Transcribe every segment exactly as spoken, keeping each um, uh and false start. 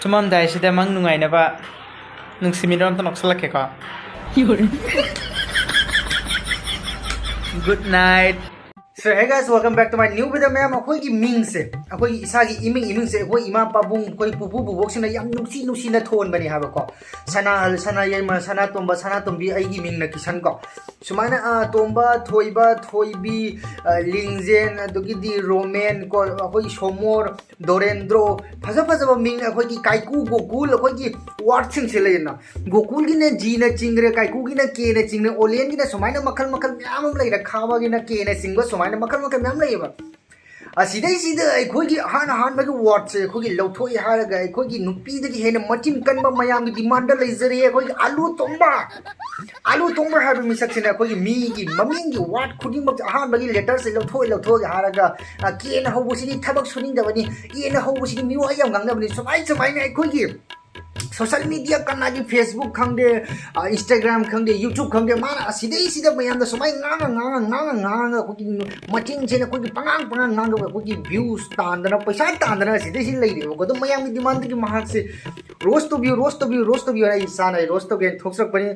ꯇꯨꯝꯃꯝꯗꯥꯏꯁꯤꯗ ꯃꯪ ꯅꯨꯡꯉꯥꯏꯅꯕ ꯅꯨꯡꯁꯤꯃꯤꯅꯣ ꯑꯝꯇ ꯅꯣꯛꯁꯜꯂꯛꯀꯦꯀꯣ꯫ Good night. So hey guys, welcome back to my new video. ꯃꯌꯥꯝ, ꯑꯩꯈꯣꯏꯒꯤ ꯃꯤꯡꯁꯦ, ꯑꯩꯈꯣꯏꯒꯤ ꯏꯁꯥꯒꯤ ꯏꯃꯤꯡ, ꯏꯃꯤꯡꯁꯦ ꯑꯩꯈꯣꯏ ꯏꯃꯥ ꯄꯥꯕꯨꯡ, ꯑꯩꯈꯣꯏ ꯄꯨꯄꯨ ꯄꯨꯕꯣꯛꯁꯤꯡꯅ ꯌꯥꯝ ꯅꯨꯡꯁꯤ ꯅꯨꯡꯁꯤꯅ ꯊꯣꯟꯕꯅꯤ ꯍꯥꯏꯕꯀꯣ꯫ ꯁꯅꯥꯍꯜ, ꯁꯅꯥ ꯌꯥꯏꯃ, ꯁꯅꯥꯇꯣꯝꯕ, ꯁꯅꯥꯇꯣꯝꯕꯤ, ꯑꯩꯒꯤ ꯃꯤꯡꯅ ꯀꯤꯁꯟ ꯀꯣ꯫ ꯁꯨꯃꯥꯏꯅ ꯑ, ꯇꯣꯝꯕ, ꯊꯣꯏꯕ, ꯊꯣꯏꯕꯤ, ꯑ, ꯂꯤꯡꯖꯦꯟ, ꯑꯗꯒꯤꯗꯤ ꯔꯣꯃꯦꯟ ꯀꯣ, ꯑꯩꯈꯣꯏ ꯁꯣꯃꯣꯔ, ꯗꯣꯔꯦꯟꯗ꯭ꯔꯣ, ꯐꯖ ꯐꯖꯕ ꯃꯤꯡ, ꯑꯩꯈꯣꯏꯒꯤ ꯀꯥꯏꯀꯨ, ꯒꯣꯀꯨꯜ, ꯑꯩꯈꯣꯏꯒꯤ ꯋꯥꯔꯗꯁꯤꯡꯁꯦ ꯂꯩꯗꯅ, ꯒꯣꯀꯨꯜꯒꯤꯅ ꯖꯤꯅ ꯆꯤꯡꯈ꯭ꯔꯦ, ꯀꯥꯏꯀꯨꯒꯤꯅ ꯀꯦꯅ ꯆꯤꯡꯈ꯭ꯔꯦ, ꯑꯣꯂꯦꯟꯒꯤꯅ ꯁꯨꯃꯥꯏꯅ ꯃꯈꯜ ꯃꯈꯜ ꯃꯌꯥꯝ ꯑꯃ ꯂꯩꯔꯦ, ꯈꯥꯕꯒꯤꯅ ꯀꯦꯅ ꯆꯤꯡꯕ, ꯁꯨꯃꯥꯏꯅ ꯃꯈꯜ ꯃꯈꯜ ꯃꯌꯥꯝ ꯂꯩꯌꯦꯕ꯫ ꯑꯁꯤꯗꯩꯁꯤꯗ ꯑꯩꯈꯣꯏꯒꯤ ꯑꯍꯥꯟ ꯑꯍꯥꯟꯕꯒꯤ ꯋꯥꯔꯗꯁꯦ ꯑꯩꯈꯣꯏꯒꯤ ꯂꯧꯊꯣꯛꯑꯦ ꯍꯥꯏꯔꯒ, ꯑꯩꯈꯣꯏꯒꯤ ꯅꯨꯄꯤꯗꯒꯤ ꯍꯦꯟꯅ ꯃꯆꯤꯟ ꯀꯟꯕ ꯃꯌꯥꯝꯒꯤ ꯗꯤꯃꯥꯟꯗ ꯂꯩꯖꯔꯤ, ꯑꯩꯈꯣꯏꯒꯤ ꯑꯂꯨ ꯇꯣꯝꯕ꯫ ꯑꯂꯨ ꯇꯣꯝꯕ ꯍꯥꯏꯕ ꯃꯤꯁꯛꯁꯤꯅ ꯑꯩꯈꯣꯏꯒꯤ ꯃꯤꯒꯤ ꯃꯃꯤꯡꯒꯤ ꯋꯥꯔꯗ ꯈꯨꯗꯤꯡꯃꯛ ꯑꯍꯥꯟꯕꯒꯤ ꯂꯦꯇꯔꯁꯦ ꯂꯧꯊꯣꯛꯑꯦ, ꯂꯧꯊꯣꯛꯑꯒ ꯍꯥꯏꯔꯒ, ꯑ, ꯀꯦꯅ ꯍꯧꯕꯁꯤꯗꯤ ꯊꯕꯛ ꯁꯨꯅꯤꯡꯗꯕꯅꯤ, ꯑꯦꯅ ꯍꯧꯕꯁꯤꯗꯤ ꯃꯤꯋꯥ ꯌꯥꯝ ꯉꯥꯡꯅꯕꯅꯤ, ꯁꯨꯃꯥꯏ ꯁꯨꯃꯥꯏꯅ ꯑꯩꯈꯣꯏꯒꯤ ꯁꯣꯁꯦꯜ ꯃꯤꯗꯤꯌꯥ ꯀꯅꯥꯒꯤ Facebook ꯈꯪꯗꯦ, ꯑ, Instagram ꯈꯪꯗꯦ, YouTube ꯈꯪꯗꯦ, ꯃꯥꯅ ꯑꯁꯤꯗꯩꯁꯤꯗ ꯃꯌꯥꯝꯗ ꯁꯨꯃꯥꯏꯅ ꯉꯥꯡꯉ ꯉꯥꯡꯉ ꯉꯥꯡꯉ ꯉꯥꯡꯉꯒ ꯑꯩꯈꯣꯏꯒꯤ ꯃꯆꯤꯟꯁꯤꯅ ꯑꯩꯈꯣꯏꯒꯤ ꯄꯉꯥꯡ ꯄꯉꯥꯡ ꯉꯥꯡꯉꯒ ꯑꯩꯈꯣꯏꯒꯤ ꯚ꯭ꯌꯨꯁ ꯇꯥꯟꯗꯅ, ꯄꯩꯁꯥ ꯇꯥꯟꯗꯅ ꯑꯁꯤꯗꯩꯁꯤ ꯂꯩꯔꯦꯕꯀꯣ꯫ ꯑꯗꯨꯝ ꯃꯌꯥꯝꯒꯤ ꯗꯤꯃꯥꯟꯗꯒꯤ ꯃꯍꯥꯛꯁꯦ ꯔꯣꯁ ꯇꯧꯕꯤꯌꯨ, ꯔꯣꯁ ꯇꯧꯕꯤꯌꯨ, ꯔꯣꯁ ꯇꯧꯕꯤꯌꯨ ꯍꯥꯏꯅ ꯑꯩ ꯏꯁꯥꯅ ꯑꯩ ꯔꯣꯁ ꯇꯧꯒꯦꯅ ꯊꯣꯛꯆꯔꯛꯄꯅꯤ꯫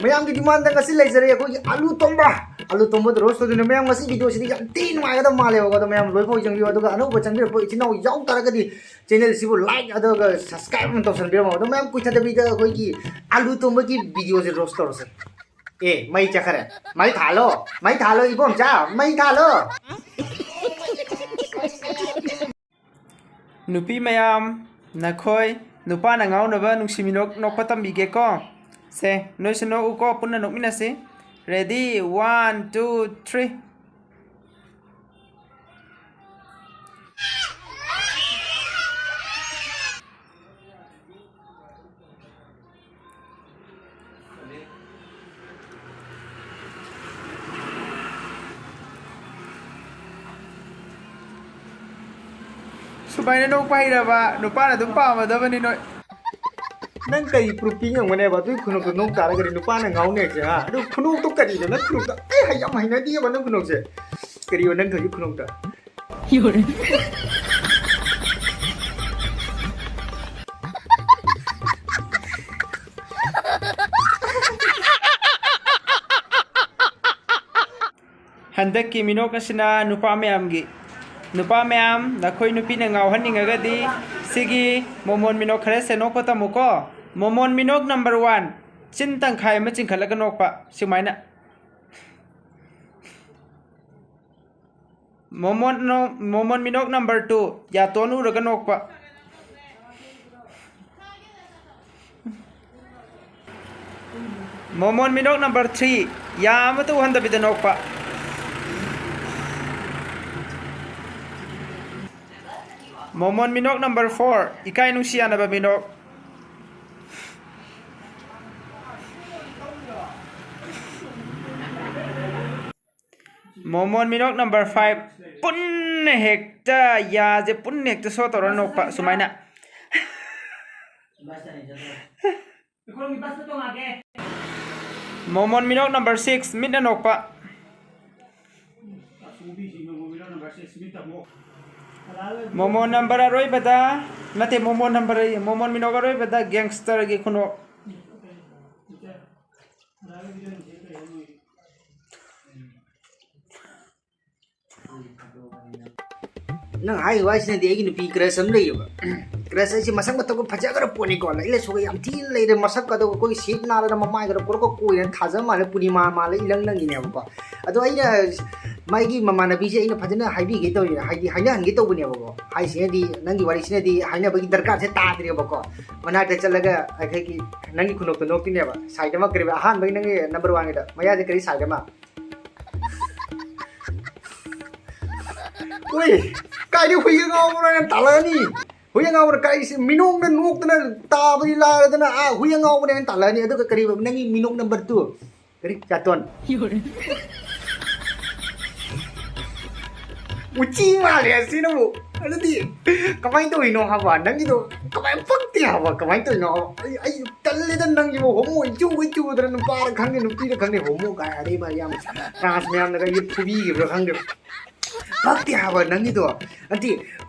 ꯃꯌꯥꯝꯒꯤ ꯗꯤꯃꯥꯟꯗ ꯉꯁꯤ ꯂꯩꯖꯔꯦ ꯑꯩꯈꯣꯏꯒꯤ ꯑꯂꯨ ꯇꯣꯝꯕ꯫ ꯑꯂꯨ ꯇꯣꯝꯕꯗ ꯔꯣꯁ ꯇꯧꯗꯨꯅ ꯃꯌꯥꯝ ꯉꯁꯤ ꯚꯤꯗꯤꯑꯣꯁꯤꯗꯤ ꯌꯥꯝ ꯊꯤ ꯅꯨꯡꯉꯥꯏꯒꯗꯕ ꯃꯥꯜꯂꯦꯕꯀꯣ꯫ ꯑꯗꯣ ꯃꯌꯥꯝ ꯂꯣꯏꯐꯥꯎ ꯌꯦꯡꯕꯤꯌꯨ, ꯑꯗꯨꯒ ꯑꯅꯧꯕ ꯆꯪꯕꯤꯔꯛꯄ ꯏꯆꯤꯟ ꯏꯅꯥꯎ ꯌꯥꯎ ꯇꯥꯔꯒꯗꯤ ꯆꯦꯅꯦꯜꯁꯤꯕꯨ ꯂꯥꯏꯛ ꯑꯗꯨꯒ ꯁꯕꯁꯀ꯭ꯔꯥꯏꯕ ꯑꯃ ꯇꯧꯁꯟꯕꯤꯔꯝꯃꯣ꯫ ꯑꯗꯣ ꯃꯌꯥꯝ ꯀꯨꯏꯊꯗꯕꯤꯗ ꯑꯩꯈꯣꯏꯒꯤ ꯑꯂꯨ ꯇꯣꯝꯕꯒꯤ ꯚꯤꯗꯤꯑꯣꯁꯦ ꯔꯣꯁ ꯇꯧꯔꯁꯦ꯫ ꯑꯦ, ꯃꯩ ꯆꯠꯈꯔꯦ꯫ ꯃꯩ ꯊꯥꯜꯂꯣ, ꯃꯩ ꯊꯥꯜꯂꯣ, ꯏꯕꯣꯝꯆꯥ, ꯃꯩ ꯊꯥꯜꯂꯣ꯫ ꯅꯨꯄꯤ ꯃꯌꯥꯝ, ꯅꯈꯣꯏ ꯅꯨꯄꯥꯅ ꯉꯥꯎꯅꯕ ꯅꯨꯡꯁꯤꯃꯤꯅꯣꯛ ꯅꯣꯛꯄ ꯇꯝꯕꯤꯒꯦꯀꯣ꯫ ꯁꯦ, ꯅꯣꯏꯁꯨ ꯅꯣꯛꯎꯀꯣ, ꯄꯨꯟꯅ ꯅꯣꯛꯃꯤꯟꯅꯁꯤ꯫ Ready, one, two, three. ꯁꯨꯃꯥꯏꯅ ꯅꯣꯛꯄ ꯍꯩꯔꯕ ꯅꯨꯄꯥꯅ ꯑꯗꯨꯝ ꯄꯥꯝꯃꯗꯕꯅꯤ ꯅꯣꯏ꯫ ꯅꯪ ꯀꯔꯤ ꯄ꯭ꯔꯨꯐ ꯄꯤ ꯉꯝꯒꯅꯦꯕ? ꯑꯗꯨꯒꯤ ꯈꯨꯅꯣꯛꯇꯣ ꯅꯣꯛ ꯇꯥꯔꯒꯗꯤ ꯅꯨꯄꯥꯅ ꯉꯥꯎꯅꯦꯁꯦ, ꯍꯥ? ꯑꯗꯨ ꯈꯨꯅꯣꯛꯇꯣ ꯀꯔꯤꯅꯣ ꯅꯪ ꯈꯨꯅꯣꯛꯇꯣ? ꯑꯩ ꯍꯩ-, ꯌꯥꯝ ꯍꯩꯅꯗꯦꯕ ꯅꯪ ꯈꯨꯅꯣꯛꯁꯦ꯫ ꯀꯔꯤꯅꯣ ꯅꯪ ꯍꯧꯖꯤꯛ ꯈꯨꯅꯣꯛꯇ? ꯍꯟꯗꯛꯀꯤ ꯃꯤꯅꯣꯛ ꯑꯁꯤꯅ ꯅꯨꯄꯥ ꯃꯌꯥꯝꯒꯤ꯫ ꯅꯨꯄꯥ ꯃꯌꯥꯝ, ꯅꯈꯣꯏ ꯅꯨꯄꯤꯅ ꯉꯥꯎꯍꯟꯅꯤꯡꯉꯒꯗꯤ ꯁꯤꯒꯤ ꯃꯣꯃꯣꯟ ꯃꯤꯅꯣꯛ ꯈꯔꯁꯦ ꯅꯣꯛꯄ ꯇꯝꯃꯨꯀꯣ꯫ ꯃꯣꯃꯣꯟ ꯃꯤꯅꯣꯛ number one, ꯆꯤꯟ ꯇꯪꯈꯥꯏ ꯑꯃ ꯆꯤꯡꯈꯠꯂꯒ ꯅꯣꯛꯄ, ꯁꯨꯃꯥꯏꯅ꯫ ꯃꯣꯃꯣꯟ ꯅꯣ-, ꯃꯣꯃꯣꯟ ꯃꯤꯅꯣꯛ number two, ꯌꯥꯇꯣꯟ ꯎꯔꯒ ꯅꯣꯛꯄ꯫ ꯃꯣꯃꯣꯟ ꯃꯤꯅꯣꯛ number three, ꯌꯥ ꯑꯃꯠꯇ ꯎꯍꯟꯗꯕꯤꯗ ꯅꯣꯛꯄ꯫ ꯃꯣꯃꯣꯟ ꯃꯤꯅꯣꯛ number four, ꯏꯀꯥꯏ ꯅꯨꯡꯁꯤ ꯌꯥꯅꯕ ꯃꯤꯅꯣꯛ꯫ ꯃꯣꯃꯣꯟ ꯃꯤꯅꯣꯛ number five, ꯄꯨꯟꯅ ꯍꯦꯛꯇ, ꯌꯥꯁꯦ ꯄꯨꯟꯅ ꯍꯦꯛꯇ show ꯇꯧꯔ ꯅꯣꯛꯄ, ꯁꯨꯃꯥꯏꯅ꯫ ꯃꯣꯃꯣꯟ ꯃꯤꯅꯣꯛ number six, ꯃꯤꯠꯅ ꯅꯣꯛꯄ꯫ ꯃꯣꯃꯣꯟ number ꯑꯔꯣꯏꯕꯗ, ꯅꯠꯇꯦ, ꯃꯣꯃꯣꯟ number ꯑꯩ, ꯃꯣꯃꯣꯟ ꯃꯤꯅꯣꯛ ꯑꯔꯣꯏꯕꯗ gangster ꯒꯤ ꯈꯨꯅꯣꯛ꯫ ꯅꯪ ꯍꯥꯏꯔꯤꯕ ꯍꯥꯏꯁꯤꯅꯗꯤ ꯑꯩꯒꯤ ꯅꯨꯄꯤ crush ꯑꯃ ꯂꯩꯌꯦꯕ꯫ Crush ꯍꯥꯏꯁꯦ ꯃꯁꯛ ꯃꯇꯧꯒ ꯐꯖꯈ꯭ꯔ ꯄꯣꯠꯅꯤꯀꯣ, ꯂꯥꯏꯔꯤꯛ ꯂꯥꯏꯁꯨꯒ ꯌꯥꯝ ꯊꯤꯅ ꯂꯩꯔꯦ, ꯃꯁꯛꯀꯗꯣ ꯑꯩꯈꯣꯏ ꯁꯤꯠ ꯅꯥꯜꯂꯒ ꯃꯃꯥꯏꯒꯗꯣ ꯀꯣꯔꯣꯛꯀ ꯀꯣꯏꯅ ꯊꯥꯖ ꯃꯥꯜꯂꯦ, ꯄꯨꯔꯅꯤꯃꯥ ꯃꯥꯜꯂꯦ, ꯏꯂꯪ ꯂꯪꯉꯤꯅꯦꯕꯀꯣ꯫ ꯑꯗꯣ ꯑꯩꯅ ꯃꯥꯒꯤ ꯃꯃꯥꯟꯅꯕꯤꯁꯦ ꯑꯩꯅ ꯐꯖꯅ ꯍꯥꯏꯕꯤꯒꯦ ꯇꯧꯔꯤꯅꯦ, ꯍꯥꯏꯗꯤ ꯍꯥꯏꯅꯍꯟꯒꯦ ꯇꯧꯕꯅꯦꯕꯀꯣ꯫ ꯍꯥꯏꯁꯤꯅꯗꯤ ꯅꯪꯒꯤ ꯋꯥꯔꯤꯁꯤꯅꯗꯤ ꯍꯥꯏꯅꯕꯒꯤ ꯗꯔꯀꯥꯔꯁꯦ ꯇꯥꯗ꯭ꯔꯦꯕꯀꯣ꯫ ꯃꯅꯥꯛꯇ ꯆꯠꯂꯒ ꯑꯩꯈꯣꯏꯒꯤ ꯅꯪꯒꯤ ꯈꯨꯅꯣꯛꯇꯣ ꯅꯣꯛꯇꯣꯏꯅꯦꯕ꯫ Side ꯑꯃ ꯀꯔꯤꯕ, ꯑꯍꯥꯟꯕꯒꯤ ꯅꯪꯒꯤ number one ꯒꯤꯗ, ꯃꯌꯥꯁꯦ ꯀꯔꯤ side ꯑꯃ? ꯎꯏ, ꯀꯥꯏꯗꯩ ꯍꯨꯏꯒ ꯉꯥꯎꯕꯅꯣ ꯅꯪ ꯇꯥꯜꯂꯛꯑꯅꯤ? ꯍꯨꯏ ꯑꯉꯥꯎꯕꯅ ꯀꯥꯏꯁꯤ ꯃꯤꯅꯣꯛꯅ ꯅꯣꯛꯇꯅ ꯇꯥꯕꯗꯤ ꯂꯥꯏꯔꯗꯅ, ꯑꯥ, ꯍꯨꯏ ꯑꯉꯥꯎꯕꯅꯦ ꯍꯥꯏꯅ ꯇꯥꯜꯂꯛꯑꯅꯤ꯫ ꯑꯗꯨꯒ ꯀꯔꯤꯕ ꯅꯪꯒꯤ ꯃꯤꯅꯣꯛ number two? ꯀꯔꯤ? ꯆꯥꯇꯣꯟ꯫ ꯎꯆꯤ ꯃꯥꯜꯂꯦ ꯑꯁꯤꯅꯕꯨ꯫ ꯑꯗꯨꯗꯤ ꯀꯃꯥꯏꯅ ꯇꯧꯔꯤꯅꯣ ꯍꯥꯏꯕ? ꯅꯪꯒꯤꯗꯣ ꯀꯃꯥꯏꯅ ꯄꯛꯇꯦ ꯍꯥꯏꯕ? ꯀꯃꯥꯏꯅ ꯇꯧꯔꯤꯅꯣ ꯍꯥꯏꯕ? ꯑꯩ, ꯑꯩ ꯇꯜꯂꯦꯗ ꯅꯪꯒꯤꯕꯨ꯫ Homo ꯏꯆꯨ ꯏꯆꯨꯗꯅ ꯅꯨꯄꯥꯔ ꯈꯪꯗꯦ, ꯅꯨꯄꯤꯔ ꯈꯪꯗꯦ, homo ꯀꯥꯏ ꯑꯗꯩ ꯃꯥ ꯌꯥꯝ trans ꯃꯌꯥꯝꯅꯒ ꯑꯩ ꯐꯨꯕꯤꯈꯤꯕ꯭ꯔꯥ ꯈꯪꯗꯦ꯫ ꯄꯛꯇꯦ ꯍꯥꯏꯕ ꯅꯪꯒꯤꯗꯣ꯫ ꯅꯠꯇꯦ,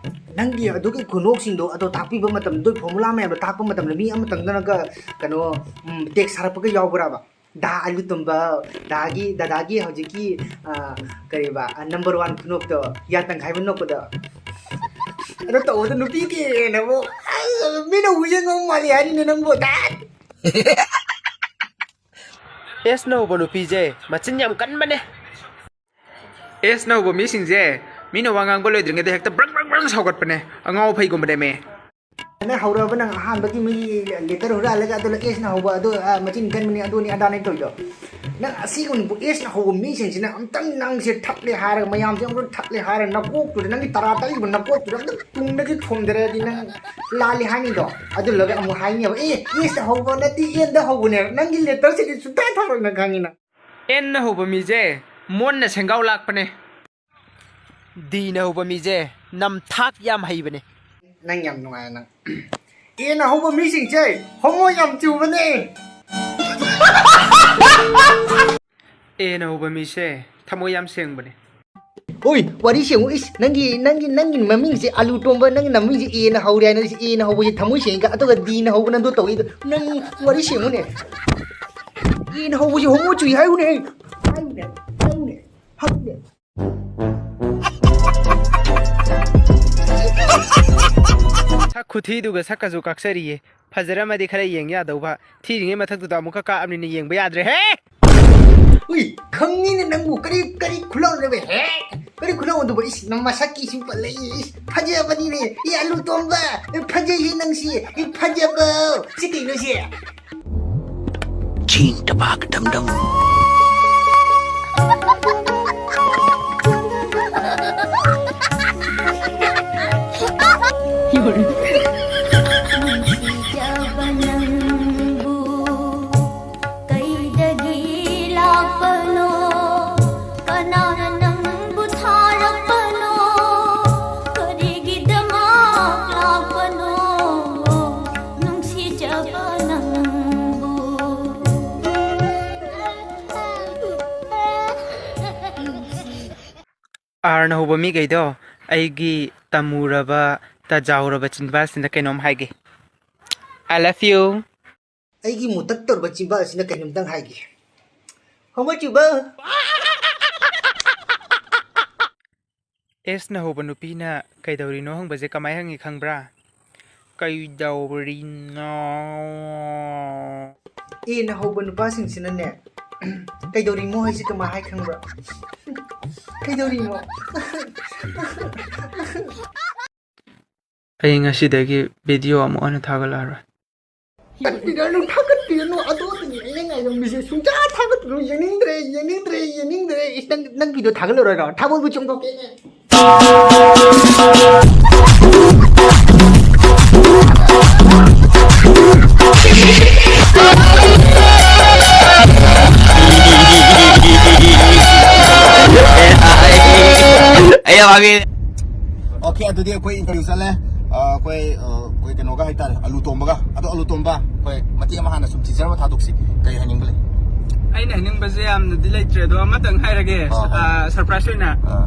ꯅꯪꯒꯤ ꯑꯗꯨꯒꯤ ꯈꯨꯅꯣꯛꯁꯤꯡꯗꯣ ꯑꯗꯣ ꯇꯥꯛꯄꯤꯕ ꯃꯇꯝꯗ, formula ꯃꯌꯥꯝꯗꯣ ꯇꯥꯛꯄ ꯃꯇꯝꯗ ꯃꯤ ꯑꯃꯇꯪꯗꯅꯒ ꯀꯩꯅꯣ, ꯎꯝ, text ꯊꯥꯔꯛꯄꯒ ꯌꯥꯎꯕ꯭ꯔꯕ? ꯗꯥ ꯑꯂꯨ ꯇꯨꯝꯕ, ꯗꯥꯒꯤ, ꯗꯗꯥꯒꯤ ꯍꯧꯖꯤꯛꯀꯤ, ꯑ, ꯀꯔꯤꯕ, ꯑ, number one ꯈꯨꯅꯣꯛꯇꯣ, ꯌꯥ ꯇꯪꯈꯥꯏ ꯑꯃ ꯅꯣꯛꯄꯗꯣ꯫ ꯑꯗꯣ ꯇꯧꯕꯗ ꯅꯨꯄꯤ ꯀꯦꯅꯕꯨ, ꯑꯁ, ꯃꯤꯅ ꯎꯕ ꯌꯦꯡꯉꯧ ꯃꯥꯜꯂꯤ ꯍꯥꯏꯔꯤꯅꯦ ꯅꯪꯕꯨ, ꯗꯥ꯫ ꯑꯦꯁꯅ ꯍꯧꯕ ꯅꯨꯄꯤꯁꯦ ꯃꯆꯤꯟ ꯌꯥꯝ ꯀꯟꯕꯅꯦ꯫ ꯑꯦꯁꯅ ꯍꯧꯕ ꯃꯤꯁꯤꯡꯁꯦ ꯃꯤꯅ ꯋꯥ ꯉꯥꯡꯕ ꯂꯣꯏꯗ꯭ꯔꯤꯉꯩꯗ ꯍꯦꯛꯇ ꯕ꯭ꯔꯪ ꯕ꯭ꯔꯪ ꯕ꯭ꯔꯪ ꯁꯥꯎꯒꯠꯄꯅꯦ, ꯑꯉꯥꯎ ꯑꯐꯩꯒꯨꯝꯕꯅꯦꯃꯦ꯫ ꯅꯪ ꯍꯧꯔꯕ, ꯅꯪ ꯑꯍꯥꯟꯕꯒꯤ ꯃꯤꯒꯤ letter ꯍꯨꯔꯥꯜꯂꯒ ꯑꯗꯨ ꯑꯦꯁꯅ ꯍꯧꯕ ꯑꯗꯨ, ꯑ, ꯃꯆꯤꯟ ꯀꯟꯕꯅꯤ, ꯑꯗꯨꯅꯤ ꯑꯗꯥꯅꯤ ꯇꯧꯔꯤꯗꯣ꯫ ꯅꯪ ꯑꯁꯤꯒꯨꯝꯕ ꯑꯦꯁꯅ ꯍꯧꯕ ꯃꯤꯁꯤꯡꯁꯤꯅ ꯑꯝꯇꯪ ꯅꯪꯁꯦ ꯊꯠꯂꯦ ꯍꯥꯏꯔꯒ, ꯃꯌꯥꯝꯁꯦ ꯑꯝꯇꯪ ꯊꯠꯂꯦ ꯍꯥꯏꯔꯒ, ꯅꯀꯣꯛꯇꯨꯗ, ꯅꯪꯒꯤ ꯇꯔꯥ ꯇꯔꯤꯕ ꯅꯀꯣꯛꯇꯨꯗ ꯑꯝꯇꯪ ꯇꯨꯡꯗꯒꯤ ꯊꯣꯝꯗꯔꯗꯤ ꯅꯪ ꯂꯥꯜꯂꯤ ꯍꯥꯏꯅꯤꯗꯣ꯫ ꯑꯗꯨꯂꯒ ꯑꯃꯨꯛ ꯍꯥꯏꯅꯦꯕ, "ꯑꯦ, ꯑꯦꯁꯇ ꯍꯧꯕ ꯅꯠꯇꯦ, ꯑꯦꯟꯗ ꯍꯧꯕꯅꯦ, ꯅꯪꯒꯤ letterꯁꯤꯗꯤ ꯁꯨꯡꯊꯥ ꯊꯥꯔꯣꯏ ꯅꯪ ꯈꯪꯉꯤꯅ"꯫ ꯑꯦꯟꯅ ꯍꯧꯕ ꯃꯤꯁꯦ ꯃꯣꯟꯅ ꯁꯦꯡꯒꯥꯎ ꯂꯥꯛꯄꯅꯦ꯫ ꯗꯤꯅ ꯍꯧꯕ ꯃꯤꯁꯦ ꯅꯝꯊꯥꯛ ꯌꯥꯝ ꯍꯩꯕꯅꯦ꯫ ꯅꯪ ꯌꯥꯝ ꯅꯨꯡꯉꯥꯏ ꯅꯪ꯫ ꯑꯦꯅ ꯍꯧꯕ ꯃꯤꯁꯤꯡꯁꯦ ꯍꯣꯃꯣ ꯌꯥꯝ ꯆꯨꯕꯅꯦ꯫ ꯑꯦꯅ ꯍꯧꯕ ꯃꯤꯁꯦ ꯊꯃꯣꯏ ꯌꯥꯝ ꯁꯦꯡꯕꯅꯦ꯫ ꯑꯣꯏ, ꯋꯥꯔꯤ ꯁꯦꯡꯉꯨ꯫ ꯏꯁ, ꯅꯪꯒꯤ, ꯅꯪꯒꯤ, ꯅꯪꯒꯤ ꯃꯃꯤꯡꯁꯦ ꯑꯂꯨ ꯇꯣꯝꯕ, ꯅꯪꯒꯤ ꯅꯃꯤꯡꯁꯦ ꯑꯦꯅ ꯍꯧꯔꯦ ꯍꯥꯏꯅ, ꯏꯁ, ꯑꯦꯅ ꯍꯧꯕꯁꯦ ꯊꯃꯣꯏ ꯁꯦꯡꯉꯤꯒ, ꯑꯗꯨꯒ ꯗꯤꯅ ꯍꯧꯕ ꯅꯪꯗꯣ ꯇꯧꯏꯗꯣ꯫ ꯅꯪ ꯋꯥꯔꯤ ꯁꯦꯡꯉꯨꯅꯦ꯫ ꯑꯦꯅ ꯍꯧꯕꯁꯦ ꯍꯣꯃꯣ ꯆꯨꯏ ꯍꯥꯏꯌꯨꯅꯦ꯫ ꯍꯥꯏꯌꯨꯅꯦ, ꯍꯥꯏꯌꯨꯅꯦ, ꯍꯥꯏꯌꯨꯅꯦ꯫ ꯁꯛ ꯈꯨꯊꯤꯗꯨꯒ ꯁꯛꯀꯁꯨ ꯀꯛꯆꯔꯤꯌꯦ꯫ ꯐꯖꯔꯝꯃꯗꯤ ꯈꯔ ꯌꯦꯡ ꯌꯥꯗꯧꯕ, ꯊꯤꯔꯤꯉꯩ ꯃꯊꯛꯇꯨꯗ ꯑꯃꯨꯛꯀ ꯀꯥꯛꯑꯕꯅꯤꯅ ꯌꯦꯡꯕ ꯌꯥꯗ꯭ꯔꯦ ꯍꯦ꯫ ꯎꯏ, ꯈꯪꯉꯤꯅꯦ ꯅꯪꯕꯨ꯫ ꯀꯔꯤ, ꯀꯔꯤ ꯈꯨꯂꯥꯎꯅꯣꯕ ꯍꯦ? ꯀꯔꯤ ꯈꯨꯂꯥꯎꯅꯣꯕ? ꯏꯁ, ꯅꯪ ꯃꯁꯛꯀꯤꯁꯨ ꯄꯜꯂꯛꯏ꯫ ꯏꯁ, ꯐꯖꯕꯅꯤꯅꯦ꯫ ꯏ, ꯑꯂꯨ ꯇꯣꯝꯕ, ꯐꯖꯩꯌꯦ ꯅꯪꯁꯤ꯫ ꯏ, ꯐꯖꯕ꯫ ꯁꯤ ꯀꯩꯅꯣ ꯁꯤ? ꯆꯤꯡ ꯇꯕꯥꯛ ꯗꯝ ꯗꯝ꯫ ꯅꯨꯡꯁꯤꯖꯕ ꯅꯪꯕꯨ ꯀꯩꯗꯒꯤ ꯂꯥꯛꯄꯅꯣ? ꯀꯅꯥꯅ ꯅꯪꯕꯨ ꯊꯥꯔꯛꯄꯅꯣ? ꯀꯔꯤꯒꯤꯗꯃꯛ ꯂꯥꯛꯄꯅꯣ? ꯅꯨꯡꯁꯤꯖꯕ ꯅꯪꯕꯨ꯫ ꯑꯥꯔꯅ ꯍꯧꯕ ꯃꯤꯈꯩꯗꯣ, ꯑꯩꯒꯤ ꯇꯝꯃꯨꯔꯕ, ꯇꯖꯥꯎꯔꯕ ꯆꯤꯟꯕꯥꯜꯁꯤꯅ ꯀꯩꯅꯣꯝ ꯍꯥꯏꯒꯦ꯫ I love you꯫ ꯑꯩꯒꯤ ꯃꯨꯇꯛ ꯇꯧꯔꯕ ꯆꯤꯝꯕꯥꯜ ꯑꯁꯤꯅ ꯀꯩꯅꯣꯝꯇꯪ ꯍꯥꯏꯒꯦ꯫ ꯍꯣꯃꯣ ꯆꯨꯕ! ꯑꯦꯁꯅ ꯍꯧꯕ ꯅꯨꯄꯤꯅ "ꯀꯩꯗꯧꯔꯤꯅꯣ?" ꯍꯪꯕꯁꯦ ꯀꯃꯥꯏ ꯍꯪꯉꯤ ꯈꯪꯕ꯭ꯔꯥ? "ꯀꯩꯗꯧꯔꯤꯅꯣ?" ꯑꯦꯅ ꯍꯧꯕ ꯅꯨꯄꯥꯁꯤꯡꯁꯤꯅꯅꯦ, "ꯀꯩꯗꯧꯔꯤꯃꯣ?" ꯍꯥꯏꯁꯦ ꯀꯃꯥꯏ ꯍꯥꯏ ꯈꯪꯕ꯭ꯔꯥ? "ꯀꯩꯗꯧꯔꯤꯃꯣ?" ꯑꯩ ꯉꯁꯤꯗꯒꯤ ꯚꯤꯗꯤꯑꯣ ꯑꯃꯨꯛ ꯍꯟꯅ ꯊꯥꯒꯠꯂꯛꯑꯔꯣꯏ꯫ ꯊꯥꯒꯠꯄꯤꯔꯅꯨ, ꯊꯥꯒꯠꯄꯤꯔꯅꯨ, ꯑꯗꯣ ꯑꯩꯅ ꯉꯥꯏꯔꯝꯃꯤꯁꯦ ꯁꯨꯡꯊꯥ ꯊꯥꯒꯠꯄꯤꯔꯅꯨ, ꯌꯦꯡꯅꯤꯡꯗ꯭ꯔꯦ, ꯌꯦꯡꯅꯤꯡꯗ꯭ꯔꯦ, ꯌꯦꯡꯅꯤꯡꯗ꯭ꯔꯦ꯫ ꯏꯁ, ꯅꯪ, ꯅꯪ ꯚꯤꯗꯤꯑꯣ ꯊꯥꯒꯠꯂꯔꯣꯏꯔꯣ? ꯊꯥꯒꯠꯄ ꯆꯣꯡꯊꯣꯛꯀꯦꯅꯦ꯫ ꯑꯩ ꯌꯥꯝ ꯍꯥꯏꯕꯤ꯫ ꯑꯣꯀꯦ, ꯑꯗꯨꯗꯤ ꯑꯩꯈꯣꯏ ꯏꯟꯇꯔꯚ꯭ꯌꯨ ꯆꯠꯂꯦ꯫ ꯑ, ꯑꯩꯈꯣꯏ, ꯑ, ꯑꯩꯈꯣꯏ ꯀꯩꯅꯣꯒ ꯍꯥꯏꯇꯥꯔꯦ, ꯑꯂꯨ ꯇꯣꯝꯕꯒ꯫ ꯑꯗꯣ ꯑꯂꯨ ꯇꯣꯝꯕ, ꯑꯩꯈꯣꯏ ꯃꯇꯦꯛ ꯑꯃ ꯍꯥꯟꯅ ꯁꯨꯝ teaser ꯑꯃ ꯊꯥꯗꯣꯛꯁꯤ꯫ ꯀꯔꯤ ꯍꯥꯏꯅꯤꯡꯕ ꯂꯩ? ꯑꯩꯅ ꯍꯥꯏꯅꯤꯡꯕꯁꯦ ꯌꯥꯝꯅꯗꯤ ꯂꯩꯇ꯭ꯔꯦ, ꯑꯗꯣ ꯑꯃꯇꯪ ꯍꯥꯏꯔꯒꯦ, ꯑꯥ, ꯑꯥ꯫ ꯑ, surprise ꯑꯣꯏꯅ꯫ ꯑꯥ꯫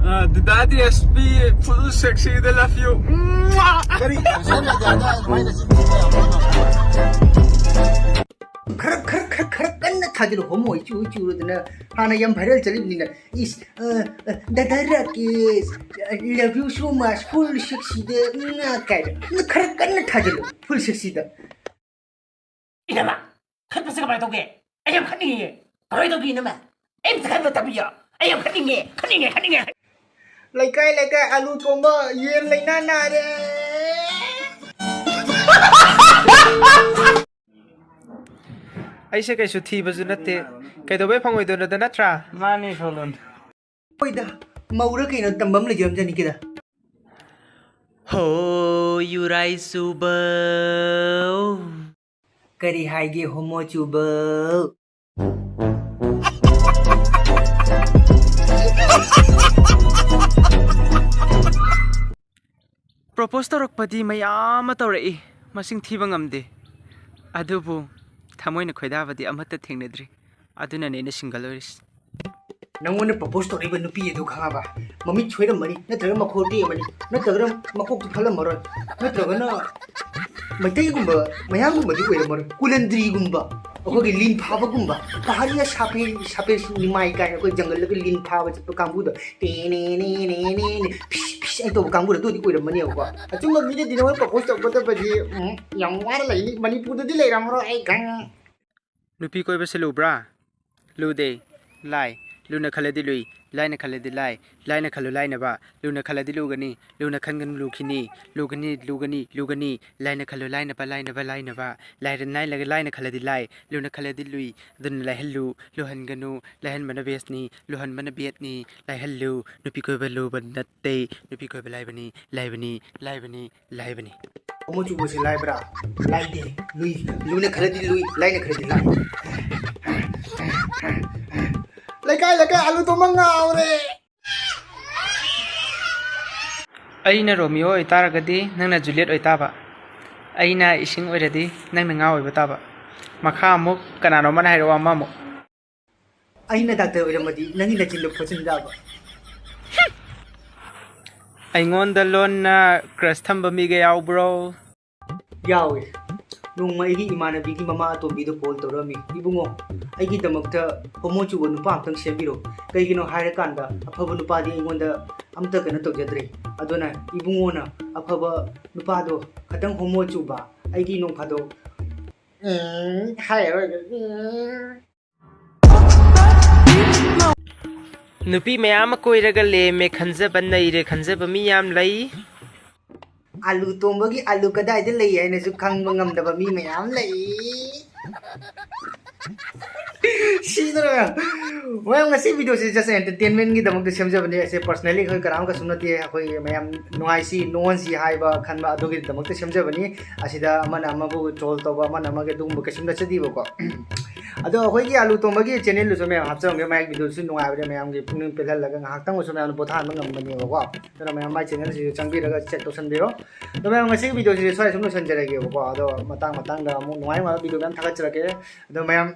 ꯑ, ꯗꯗꯥꯗꯤ S P full sexy, the love you꯫ ꯀꯔꯤ? Social media ꯗ ꯑꯗꯨꯃꯥꯏꯅ ꯆꯤꯟꯊꯤꯕ ꯌꯥꯝ ꯈꯔ, ꯈꯔ, ꯈꯔ, ꯈꯔ ꯀꯟꯅ ꯊꯥꯖꯤꯜꯂꯨ, ꯍꯣꯃꯣ ꯏꯆꯨ ꯏꯆꯨꯔꯗꯅ꯫ ꯍꯥꯟꯅ ꯌꯥꯝ viral ꯆꯠꯂꯤꯕꯅꯤꯅ꯫ ꯏꯁ, ꯑ, ꯑ, ꯗꯗꯥ ꯔꯥꯀꯦꯁ, ꯑ, love you so much, full sexy ꯗ, ꯉꯥ ꯀꯥꯏꯅ꯫ ꯅꯪ ꯈꯔ ꯀꯟꯅ ꯊꯥꯖꯤꯜꯂꯨ, full sexy ꯗ꯫ ꯏꯅꯝꯃ, ꯈꯠꯄꯁꯦ ꯀꯃꯥꯏꯅ ꯇꯧꯒꯦ? ꯑꯩ ꯌꯥꯝ ꯈꯠꯅꯤꯡꯉꯦ꯫ ꯀꯃꯥꯏꯅ ꯇꯧꯒꯦ, ꯏꯅꯝꯃ? ꯑꯩ ꯑꯝꯇ ꯈꯠꯄ ꯇꯝꯕꯤꯌꯣ꯫ ꯑꯩ ꯌꯥꯝ ꯈꯠꯅꯤꯡꯉꯦ, ꯈꯠꯅꯤꯡꯉꯦ, ꯈꯠꯅꯤꯡꯉꯦ꯫ ꯂꯩꯀꯥꯏ, ꯂꯩꯀꯥꯏ, ꯑꯂꯨ ꯇꯣꯝꯕ ꯌꯦꯟ ꯂꯩꯅꯥ ꯅꯥꯔꯦ꯫ ꯑꯩꯁꯦ ꯀꯩꯁꯨ ꯊꯤꯕꯁꯨ ꯅꯠꯇꯦ, ꯀꯩꯗꯧꯕꯩ ꯐꯪꯉꯣꯏꯗꯣꯏꯅꯣꯗ, ꯅꯠꯇ꯭ꯔꯥ? ꯃꯥꯅꯤ, ꯁꯣꯂꯣꯟ꯫ ꯍꯣꯏꯗ, ꯃꯧꯔ ꯀꯩꯅꯣ ꯇꯝꯕ ꯑꯃ ꯂꯩꯖꯔꯝꯖꯅꯤ ꯀꯦꯗ꯫ ꯍꯣ, ꯌꯨꯔꯥꯏ ꯆꯨꯕ꯫ ꯀꯔꯤ ꯍꯥꯏꯒꯦ, ꯍꯣꯃꯣ ꯆꯨꯕ? Propose ꯇꯧꯔꯛꯄꯗꯤ ꯃꯌꯥꯝ ꯑꯃ ꯇꯧꯔꯛꯏ, ꯃꯁꯤꯡ ꯊꯤꯕ ꯉꯝꯗꯦ꯫ ꯑꯗꯨꯕꯨ ꯊꯃꯣꯏꯅ ꯈꯣꯏꯗꯥꯕꯗꯤ ꯑꯃꯠꯇ ꯊꯦꯡꯅꯗ꯭ꯔꯤ꯫ ꯑꯗꯨꯅꯅꯦ ꯑꯩꯅ single ꯑꯣꯏꯔꯤꯁꯤ꯫ ꯅꯪꯉꯣꯟꯗ propose ꯇꯧꯔꯛꯏꯕ ꯅꯨꯄꯤ ꯑꯗꯨ ꯈꯪꯉꯕ? ꯃꯃꯤꯠ ꯁꯣꯏꯔꯝꯃꯅꯤ, ꯅꯠꯇ꯭ꯔꯒ ꯃꯈꯣꯜ ꯇꯦꯛꯑꯝꯃꯅꯤ, ꯅꯠꯇ꯭ꯔꯒꯅ ꯃꯀꯣꯛꯇꯨ ꯐꯠꯂꯝꯃꯔꯣꯏ, ꯅꯠꯇ꯭ꯔꯒꯅ ꯃꯩꯇꯩꯒꯨꯝꯕ, ꯃꯌꯥꯡꯒꯨꯝꯕꯗꯤ ꯑꯣꯏꯔꯝꯃꯔꯣꯏ꯫ ꯀꯨꯂꯟꯗ꯭ꯔꯤꯒꯨꯝꯕ, ꯑꯩꯈꯣꯏꯒꯤ ꯂꯤꯟ ꯐꯥꯕꯒꯨꯝꯕ, ꯄꯍꯥꯔꯤꯌꯥ ꯁꯥꯄꯦ, ꯁꯥꯄꯦ ꯅꯤꯃꯥꯏ ꯀꯥꯏꯅ ꯑꯩꯈꯣꯏ ꯖꯪꯒꯜꯗꯒ ꯂꯤꯟ ꯐꯥꯕ ꯆꯠꯄ ꯀꯥꯡꯕꯨꯗꯣ, ꯇꯦꯅꯦꯅꯦꯅꯦꯅꯦ, ꯐꯤꯁ ꯐꯤꯁ ꯍꯥꯏꯅ ꯇꯧꯕ ꯀꯥꯡꯕꯨꯗꯣ ꯑꯗꯨ ꯑꯣꯏꯗꯤ ꯑꯣꯏꯔꯝꯃꯅꯦꯕꯀꯣ꯫ ꯑꯆꯨꯝꯕ ꯃꯤꯗꯗꯤ ꯅꯉꯣꯟꯗ ꯄ꯭ꯔꯄꯣꯁ ꯇꯧꯒꯗꯕꯗꯤ, ꯎꯝ, ꯌꯥꯝ ꯋꯥꯅ ꯂꯩꯅꯤ꯫ ꯃꯅꯤꯄꯨꯔꯗꯗꯤ ꯂꯩꯔꯝꯃꯔꯣꯏ, ꯑꯩ ꯈꯪꯉꯦ꯫ ꯅꯨꯄꯤ ꯀꯣꯏꯕ ꯁꯤꯜꯂꯨꯕ꯭ꯔꯥ? ꯂꯨꯗꯦ꯫ ꯂꯥꯏ꯫ ꯂꯨꯅ ꯈꯜꯂꯗꯤ ꯂꯨꯏ, ꯂꯥꯏꯅ ꯈꯜꯂꯗꯤ ꯂꯥꯏ꯫ ꯂꯥꯏꯅ ꯈꯜꯂꯨ ꯂꯥꯏꯅꯕ, ꯂꯨꯅ ꯈꯜꯂꯗꯤ ꯂꯨꯒꯅꯤ, ꯂꯨꯅ ꯈꯟꯒꯅꯨ ꯂꯨꯈꯤꯅꯤ, ꯂꯨꯒꯅꯤ, ꯂꯨꯒꯅꯤ, ꯂꯨꯒꯅꯤ꯫ ꯂꯥꯏꯅ ꯈꯜꯂꯨ ꯂꯥꯏꯅꯕ, ꯂꯥꯏꯅꯕ, ꯂꯥꯏꯅꯕ꯫ ꯂꯥꯏꯔ-, ꯂꯥꯏꯅ, ꯂꯥꯏꯅ ꯈꯜꯂꯗꯤ ꯂꯥꯏ, ꯂꯨꯅ ꯈꯜꯂꯗꯤ ꯂꯨꯏ꯫ ꯑꯗꯨꯅ ꯂꯥꯏꯍꯜꯂꯨ, ꯂꯨꯍꯟꯒꯅꯨ, ꯂꯥꯏꯍꯟꯕꯅ ꯕꯦꯁꯅꯤ, ꯂꯨꯍꯟꯕꯅ ꯕꯦꯠꯅꯤ꯫ ꯂꯥꯏꯍꯜꯂꯨ, ꯅꯨꯄꯤ ꯀꯣꯏꯕ ꯂꯨꯕ ꯅꯠꯇꯦ, ꯅꯨꯄꯤ ꯀꯣꯏꯕ ꯂꯥꯏꯕꯅꯤ, ꯂꯥꯏꯕꯅꯤ, ꯂꯥꯏꯕꯅꯤ, ꯂꯥꯏꯕꯅꯤ꯫ ꯍꯣꯃꯣ ꯆꯨꯕꯁꯦ ꯂꯥꯏꯕ꯭ꯔꯥ? ꯂꯥꯏꯗꯦ꯫ ꯂꯨꯏ꯫ ꯂꯨꯅ ꯈꯜꯂꯗꯤ ꯂꯨꯏ, ꯂꯥꯏꯅ ꯈꯜꯂꯗꯤ ꯂꯥꯏ꯫ ꯂꯩꯀꯥꯏ, ꯂꯩꯀꯥꯏ, ꯑꯂꯨ ꯇꯣꯝꯕ ꯉꯥꯎꯔꯦ꯫ ꯑꯩꯅ ꯔꯣꯃꯤꯑꯣ ꯑꯣꯏꯇꯥꯔꯒꯗꯤ ꯅꯪꯅ ꯖꯨꯂꯤꯌꯠ ꯑꯣꯏꯇꯥꯕ, ꯑꯩꯅ ꯏꯁꯤꯡ ꯑꯣꯏꯔꯗꯤ ꯅꯪꯅ ꯉꯥ ꯑꯣꯏꯕ ꯇꯥꯕ꯫ ꯃꯈꯥ ꯑꯃꯨꯛ ꯀꯅꯥꯅꯣ ꯑꯃꯅ ꯍꯥꯏꯔꯛꯑꯣ, ꯑꯃꯃꯨꯛ꯫ ꯑꯩꯅ ꯗꯥꯛꯇꯔ ꯑꯣꯏꯔꯝꯃꯗꯤ ꯅꯪꯒꯤ ꯅꯆꯤꯟꯗꯣ ꯐꯣꯠꯆꯤꯟ ꯇꯥꯕ꯫ ꯑꯩꯉꯣꯟꯗ ꯂꯣꯟꯅ ꯀ꯭ꯔꯁ ꯊꯝꯕ ꯃꯤꯒ ꯌꯥꯎꯕ꯭ꯔꯣ? ꯌꯥꯎꯋꯦ꯫ ꯅꯣꯡꯃ ꯑꯩꯒꯤ ꯏꯃꯥꯟꯅꯕꯤꯒꯤ ꯃꯃꯥ ꯑꯇꯣꯝꯕꯤꯗꯣ ꯀꯣꯜ ꯇꯧꯔꯛꯑꯝꯃꯤ, "ꯏꯕꯨꯡꯉꯣ, ꯑꯩꯒꯤꯗꯃꯛꯇ ꯍꯣꯃꯣ ꯆꯨꯕ ꯅꯨꯄꯥ ꯑꯝꯇꯪ ꯁꯦꯝꯕꯤꯔꯣ꯫ ꯀꯩꯒꯤꯅꯣ ꯍꯥꯏꯔꯀꯥꯟꯗ ꯑꯐꯕ ꯅꯨꯄꯥꯗꯤ ꯑꯩꯉꯣꯟꯗ ꯑꯝꯇ ꯀꯩꯅꯣ ꯇꯧꯖꯗ꯭ꯔꯦ꯫ ꯑꯗꯨꯅ ꯏꯕꯨꯡꯉꯣꯅ ꯑꯐꯕ ꯅꯨꯄꯥꯗꯣ ꯈꯇꯪ ꯍꯣꯃꯣ ꯆꯨꯕ, ꯑꯩꯒꯤ ꯅꯣꯡ ꯐꯥꯗꯣꯛ ꯎꯝ ꯍꯥꯏꯔꯔꯣꯏꯒꯦ꯫ ꯎꯝ." ꯅꯨꯄꯤ ꯃꯌꯥꯝ ꯑꯃ ꯀꯣꯏꯔꯒ ꯂꯦꯝꯃꯦ, ꯈꯟꯖꯕ ꯅꯩꯔꯦ, ꯈꯟꯖꯕ ꯃꯤ ꯌꯥꯝ ꯂꯩ꯫ ꯑꯂꯨ ꯇꯣꯝꯕꯒꯤ ꯑꯂꯨ ꯀꯗꯥꯏꯗ ꯂꯩ ꯍꯥꯏꯅꯁꯨ ꯈꯪꯕ ꯉꯝꯗꯕ ꯃꯤ ꯃꯌꯥꯝ ꯂꯩ꯫ ꯁꯤꯗꯧꯔꯦ꯫ ꯃꯌꯥꯝ, ꯉꯁꯤ ꯚꯤꯗꯤꯑꯣꯁꯤ just entertainmentꯒꯤꯗꯃꯛꯇ ꯁꯦꯝꯖꯕꯅꯤ꯫ ꯑꯁꯤ personally ꯑꯩꯈꯣꯏ ꯀꯅꯥꯝ ꯀꯩꯁꯨꯝ ꯅꯠꯇꯦ꯫ ꯑꯩꯈꯣꯏ ꯃꯌꯥꯝ ꯅꯨꯡꯉꯥꯏꯁꯤ, ꯅꯣꯛꯍꯟꯁꯤ ꯍꯥꯏꯕ ꯈꯟꯕ ꯑꯗꯨꯒꯤꯗꯃꯛꯇ ꯁꯦꯝꯖꯕꯅꯤ꯫ ꯑꯁꯤꯗ ꯑꯃꯅ ꯑꯃꯕꯨ troll ꯇꯧꯕ, ꯑꯃꯅ ꯑꯃꯒꯤ ꯑꯗꯨꯒꯨꯝꯕ ꯀꯩꯁꯨꯝ ꯅꯠꯆꯗꯦꯕꯀꯣ꯫ ꯑꯗꯣ ꯑꯩꯈꯣꯏꯒꯤ ꯑꯂꯨ ꯇꯣꯝꯕꯒꯤ ꯆꯦꯅꯦꯜꯗꯨꯁꯨ ꯃꯌꯥꯝ ꯍꯥꯞꯆꯔꯝꯒꯦ, ꯃꯥꯒꯤ ꯚꯤꯗꯤꯑꯣꯁꯨ ꯅꯨꯡꯉꯥꯏꯕꯅꯦ, ꯃꯌꯥꯝꯒꯤ ꯄꯨꯛꯅꯤꯡ ꯄꯦꯜꯍꯜꯂꯒ ꯉꯥꯏꯍꯥꯛꯇꯪ ꯑꯣꯏꯔꯁꯨ ꯃꯌꯥꯝꯅ ꯄꯣꯊꯥꯍꯟꯕ ꯉꯝꯕꯅꯦꯕꯀꯣ꯫ ꯑꯗꯨꯅ ꯃꯌꯥꯝ ꯃꯥꯏ ꯆꯦꯅꯦꯜꯁꯤꯁꯨ ꯆꯪꯕꯤꯔꯒ ꯆꯦꯛ ꯇꯧꯁꯟꯕꯤꯔꯣ꯫ ꯑꯗꯣ ꯃꯌꯥꯝ ꯉꯁꯤꯒꯤ ꯚꯤꯗꯤꯑꯣꯁꯤꯗꯤ ꯁ꯭ꯋꯥꯏꯗ ꯁꯨꯝ ꯂꯣꯏꯁꯤꯟꯖꯔꯒꯦꯕꯀꯣ꯫ ꯑꯗꯣ ꯃꯇꯥꯡ ꯃꯇꯥꯡꯗ ꯑꯃꯨꯛ ꯅꯨꯡꯉꯥꯏ ꯅꯨꯡꯉꯥꯏꯕ ꯚꯤꯗꯤꯑꯣ ꯃꯌꯥꯝ ꯊꯥꯒꯠꯆꯔꯛꯀꯦ꯫ ꯑꯗꯣ ꯃꯌꯥꯝ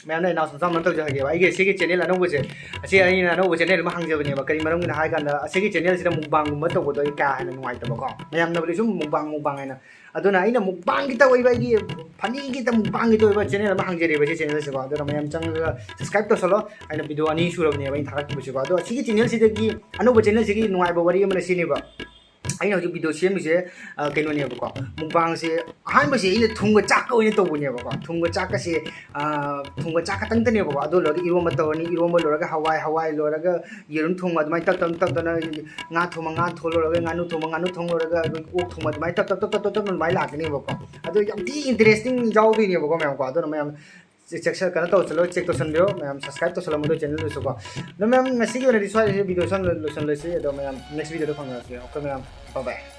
ꯃꯌꯥꯝꯅ ꯑꯦꯅꯥꯎꯟꯁ ꯃꯆꯥ ꯑꯃ ꯇꯧꯖꯍꯧꯒꯦꯕ, ꯑꯩꯒꯤ ꯁꯤꯒꯤ ꯆꯦꯅꯦꯜ ꯑꯅꯧꯕꯁꯦ, ꯑꯁꯤ ꯑꯩꯅ ꯑꯅꯧꯕ ꯆꯦꯅꯦꯜ ꯑꯃ ꯍꯥꯡꯖꯕꯅꯦꯕ꯫ ꯀꯔꯤ ꯃꯔꯝꯒꯤꯅꯣ ꯍꯥꯏ ꯀꯥꯟꯗ ꯑꯁꯤꯒꯤ ꯆꯦꯅꯦꯜꯁꯤꯗ ꯃꯨꯛꯕꯥꯡꯒꯨꯝꯕ ꯇꯧꯕꯗꯣ ꯑꯩ ꯀꯌꯥ ꯍꯦꯟꯅ ꯅꯨꯡꯉꯥꯏꯇꯕꯀꯣ, ꯃꯌꯥꯝꯅꯕꯨꯗꯤ ꯁꯨꯝ ꯃꯨꯛꯕꯥꯡ ꯃꯨꯛꯕꯥꯡ ꯍꯥꯏꯅ꯫ ꯑꯗꯨꯅ ꯑꯩꯅ ꯃꯨꯛꯕꯥꯡꯒꯤ ꯇꯧꯕ, ꯑꯩꯒꯤ ꯐꯅꯤꯒꯤ ꯃꯨꯛꯕꯥꯡꯒꯤ ꯇꯧꯕ ꯆꯦꯅꯦꯜ ꯑꯃ ꯍꯥꯡꯖꯔꯦꯕ ꯁꯤ ꯆꯦꯅꯦꯜꯁꯤꯀꯣ꯫ ꯑꯗꯨꯅ ꯃꯌꯥꯝ ꯆꯪꯉꯒ ꯁꯕꯁꯀ꯭ꯔꯥꯏꯕ ꯇꯧꯁꯜꯂꯣ꯫ ꯑꯩꯅ ꯚꯤꯗꯤꯑꯣ ꯑꯅꯤ ꯁꯨꯔꯕꯅꯦꯕ ꯑꯩꯅ ꯊꯥꯒꯠꯈꯤꯕꯁꯤꯀꯣ꯫ ꯑꯗꯣ ꯑꯁꯤꯒꯤ ꯆꯦꯅꯦꯜꯁꯤꯗꯒꯤ, ꯑꯅꯧꯕ ꯆꯦꯅꯦꯜꯁꯤꯒꯤ ꯅꯨꯡꯉꯥꯏꯕ ꯋꯥꯔꯤ ꯑꯃꯅ ꯁꯤꯅꯦꯕ, ꯑꯩꯅ ꯍꯧꯖꯤꯛ ꯚꯤꯗꯤꯑꯣ ꯁꯦꯝꯃꯤꯁꯦ, ꯑ, ꯀꯩꯅꯣꯅꯦꯕꯀꯣ, ꯃꯨꯛꯕꯥꯡꯁꯦ ꯑꯍꯥꯟꯕꯁꯦ ꯑꯩꯅ ꯊꯨꯝꯒ ꯆꯥꯛꯀ ꯑꯣꯏꯅ ꯇꯧꯕꯅꯦꯕꯀꯣ꯫ ꯊꯨꯝꯒ ꯆꯥꯛꯀꯁꯦ, ꯑ, ꯊꯨꯝꯒ ꯆꯥꯛ ꯈꯛꯇꯪꯇꯅꯦꯕꯀꯣ꯫ ꯑꯗꯨ ꯂꯣꯏꯔꯒ ꯏꯔꯣꯝꯕ ꯇꯧꯔꯅꯤ, ꯏꯔꯣꯝꯕ ꯂꯣꯏꯔꯒ ꯍꯋꯥꯏ, ꯍꯋꯥꯏ ꯂꯣꯏꯔꯒ ꯌꯦꯔꯨꯝ ꯊꯣꯡꯕ, ꯑꯗꯨꯃꯥꯏꯅ ꯇꯞ ꯇꯞ ꯇꯞ ꯇꯞꯅ ꯉꯥ ꯊꯣꯡꯕ, ꯉꯥ ꯊꯣꯡ ꯂꯣꯏꯔꯒ ꯉꯥꯅꯨ ꯊꯣꯡꯕ, ꯉꯥꯅꯨ ꯊꯣꯡ ꯂꯣꯏꯔꯒ ꯑꯩꯈꯣꯏ ꯑꯣꯛ ꯊꯣꯡꯕ, ꯑꯗꯨꯃꯥꯏꯅ ꯇꯞ ꯇꯞ ꯇꯞ ꯇꯞ ꯇꯞ ꯇꯞꯅ ꯑꯗꯨꯃꯥꯏꯅ ꯂꯥꯛꯀꯅꯦꯕꯀꯣ꯫ ꯑꯗꯣ ꯌꯥꯝ ꯊꯤ ꯏꯟꯇꯔꯦꯁꯇꯤꯡ ꯌꯥꯎꯗꯣꯏꯅꯦꯕꯀꯣ ꯃꯌꯥꯝꯀꯣ꯫ ꯑꯗꯨꯅ ꯃꯌꯥꯝ ꯆꯦꯛ, ꯆꯦꯛ, ꯀꯩꯅꯣ ꯇꯧꯁꯜꯂꯣ, ꯆꯦꯛ ꯇꯧꯁꯟꯕꯤꯔꯣ ꯃꯌꯥꯝ, ꯁꯕꯁꯀ꯭ꯔꯥꯏꯕ ꯇꯧꯁꯜꯂꯝꯃꯣ ꯑꯗꯨ ꯆꯦꯅꯦꯜꯗꯨꯁꯨꯀꯣ꯫ ꯑꯗꯣ ꯃꯌꯥꯝ ꯉꯁꯤꯒꯤ ꯑꯣꯏꯅꯗꯤ ꯁ꯭ꯋꯥꯏꯗ ꯚꯤꯗꯤꯑꯣ ꯁꯨꯝ ꯂꯣꯏꯁꯜꯂꯁꯤ꯫ ꯑꯗꯣ ꯃꯌꯥꯝ ꯅꯦꯛꯁ ꯚꯤꯗꯤꯑꯣꯗ ꯐꯪꯅꯔꯁꯤ꯫ ꯑꯩꯈꯣꯏ ꯃꯌꯥꯝ ꯕꯥꯏ ꯕꯥꯏ꯫